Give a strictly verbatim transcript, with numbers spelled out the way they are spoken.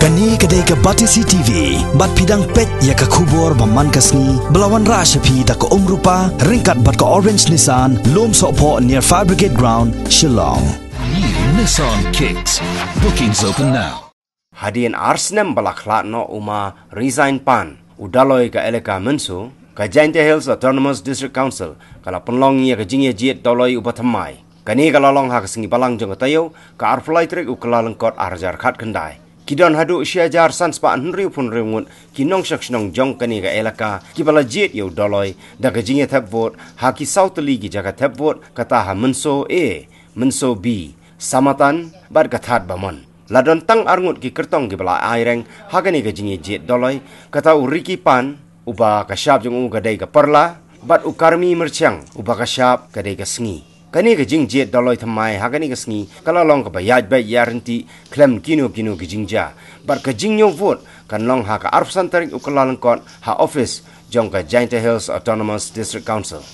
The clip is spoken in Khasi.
Kane ka dei ka Batesi T V, bad phi dang peit ïa ka khubor ba man ka sngi, ba la wanrah sha phi da ka Umrupa, ryngkat bad ka Orange Nissan, Lum Sohphoh near Fire Brigade Ground, Shillong. New Nissan Kicks. Bookings open now. Hadien ar snem ba la khlad noh u ma Resign Pan, u Daloi ka elaka Mynso, ka Jaintia Hills Autonomous District Council ka la pynlong ïa ka jingïajied Daloi uba thymmai. Kane ka la long ha ka sngi Balang jong ka taïew, ka arphew lai tarik u Kyllalyngkot ar hajar khatkhyndai. Ki don haduh shi hajar san spah hynriewphew hynriew ngut ki nongshong shnong jong kane ka elaka kiba la jied ïa u Daloi da ka jingïathep vote ha ki saw tylli ki jaka thep vote, kata ha Mynso A, Mynso B, Samatan bad ka Thadbamon. La don tang ar ngut ki kyrtong kiba la aireng ha kane ka jingïajied Daloi, kata u Ricky Pan, uba ka shap jong u ka dei ka Pyrla, bad u Karmi Myrchiang, uba ka shap ka dei ka Sngi. Kane ka jingjied Daloi thymmai ha kane ka sngi ka la long kaba ïaid beit ïaid ryntih khlem kino kino ki jingjia, bad ka jingñiew vote kan long ha ka arphew san tarik u Kyllalyngkot ha office jong ka Jaintia Hills Autonomous District Council.